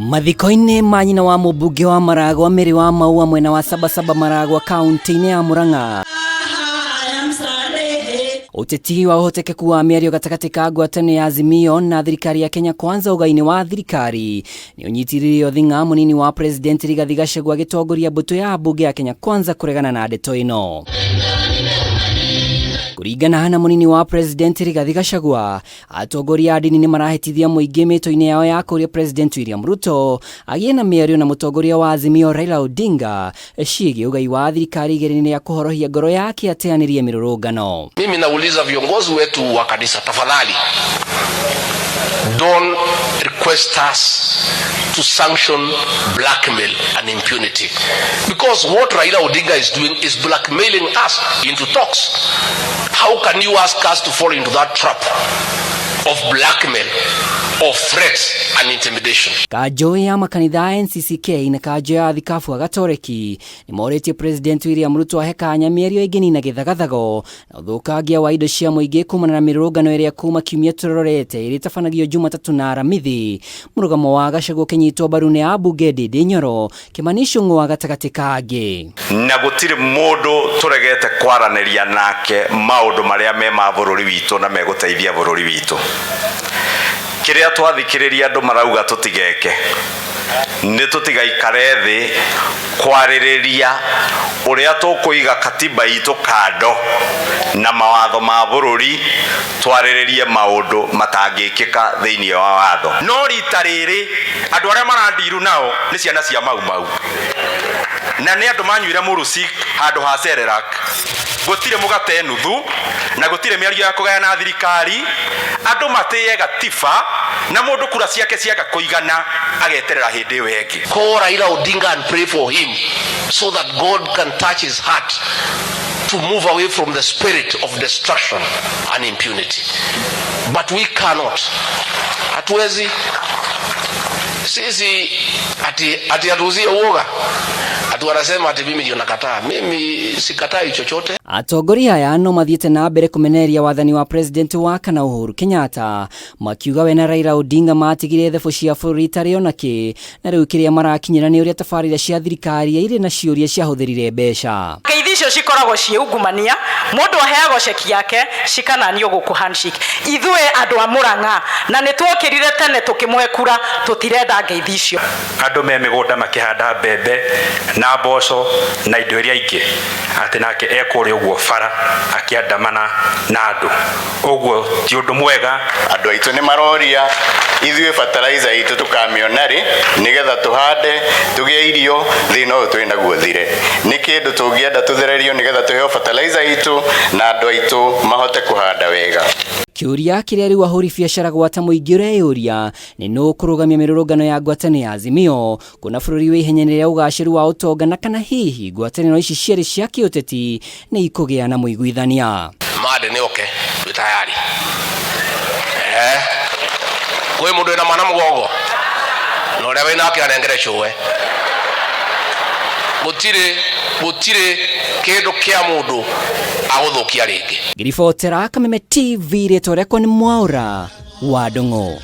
Mathiko-inĩ ma nyina wa mũmbunge wa Maragwa Mary wa Maua mwena wa Sabasaba Maragwa kaunti-inĩ ya Murang'a. Ũteti wa ũhotekeku wa mĩario gatagatĩ ka ngwatanĩro ya Azimio na thirikari ya Kenya Kwanza ũgai-inĩ wa thirikari nĩ ũnyitĩrĩirio thing'a mũnini wa President Rigathi Gachagua agĩtongoria mbũtũ ya mbunge ya Kenya Kwanza kũregana na ndeto ĩno. Kũringana na mũnini wa President Rigathi Gachagua, atongoria a ndini nĩ marahĩtithia mũingĩ mĩto-inĩ yao ya kũria President William Ruto agĩe na mĩario na mũtongoria wa Azimio Raila Odinga ciĩgiĩ ũgai wa thirikari igeria-inĩ rĩa kũhorohia ngoro yake ateanĩrie mĩrũrũngano. Mimi nauliza viongozi wetu wa kanisa, tafadhali don't request us to sanction blackmail and impunity, because what Raila Odinga is doing is blackmailing us into talks. How can you ask us to fall into that trap of blackmail, of threats and intimidation? Kanjũ ya makanitha ya NCCK na kanjũ ya thikabu a Gatoreki nĩ morĩtie President William Ruto ahe kanya mĩario ĩngĩnina gĩthagathago na ũthũkangia wa indo cia mũingĩ kumana na mĩrũrũngano ĩrĩa kuma kiumia tũrorete ĩrĩa ĩtabanagio Jumatatũ na Aramithi. Mũrũgamo wa Gachagua ũkĩnyitwo mbaru nĩ ambunge Ndindi Nyoro, Kimani Ichung'wa gatagatĩ ka angĩ. Na gũtirĩ mũndũ tũregete kwaranĩria nake maũndũ marĩa me ma bũrũri witũ na megũteithia bũrũri witũ. Kĩrĩa twathikĩrĩria andũ marauga tũtigeke nĩ tũtigaikare thĩ kwarĩrĩria ũrĩa tũkũiga katiba itũ kando na mawatho ma bũrũri, twarĩrĩrie maũndũ matangĩkĩka thĩinĩ wa watho. No rita rĩrĩ andũ arĩa marandiru nao nĩ ciana cia Mau Mau, na nĩ andũ manyuire mũrũcik handũ ha Cerelac. Gũtirĩ mũgate nuthu na gũtirĩ mĩario ya kũgayana thirikari. Andũ matĩye gatiba, na mũndũ kura ciake ciaga kũigana ageterera hĩndĩ ĩyo ĩngĩ. Call Raila Odinga and pray for him so that God can touch his heart to move away from the spirit of destruction and impunity. But we cannot. Hatuwezi sisi ati atuuzie uoga, ati wanasema ati mimi ndio nakataa. Mimi sikatai chochote. Atongoria aya no mathiĩte na mbere kũmenereria wathani wa President wa kana Uhuru Kenyatta, makiuga we na Raila Odinga matigire thebũ cia bũrũri itarĩ ona kĩ, na rĩu kĩrĩa marakinyĩra nĩ ũrĩa tabarĩra cia thirikari irĩ na ciũria ciahũthĩrire mbeca. Ngeithi icio cikoragwo ciĩ ungumania. Mũndũ aheagwo ceki yake cikananio gũkũ handshake. Ithuĩ andũ a Mũrang'a na nĩ tuokĩrire tene tũkĩmũhe kura, tũtirenda ngeithi icio. Andũ me mĩgũnda makĩhanda mbembe na mboco na indo iria ingĩ, atĩ nake ekũrĩa ũguo bara akĩandamana na andũ ũguo ti ũndũ mwega. Andũ aitũ nĩ maroria ithuĩ fertilizer itũ tũkamĩona rĩ, nĩgetha tũhande tũgĩe irio, thĩna ũyũ twĩ naguo thire. Nĩ kĩndũ tũngĩenda tũthererio nĩgetha tũheo fertilizer itũ na andũ aitũ mahote kũhanda wega. Kĩũria kĩrĩa rĩu ahũri biacara gwata mũingĩ ũreyũria nĩ nũ kũrũgamia mĩrũrũngano ya ngwatanĩro ya Azimio kuona bũrũri wĩ ihenya rĩa ũgacĩru wa ũtonga, na kana hihi ngwatanĩro ici cierĩ cia kĩũteti nĩ ikũgĩa na mũiguithania. Mande nĩ oke, twĩ tayari. Kwĩ mũndũ wĩna mwana mũgongo na ũrĩa wĩnake anengere cũwe. Gũtirĩ kĩndũ kĩa mũndũ agũthũkia rĩngĩ. Ngĩribotera Kameme TV, rĩtwa rĩakwa nĩ Mwaũra wa Ndung'u.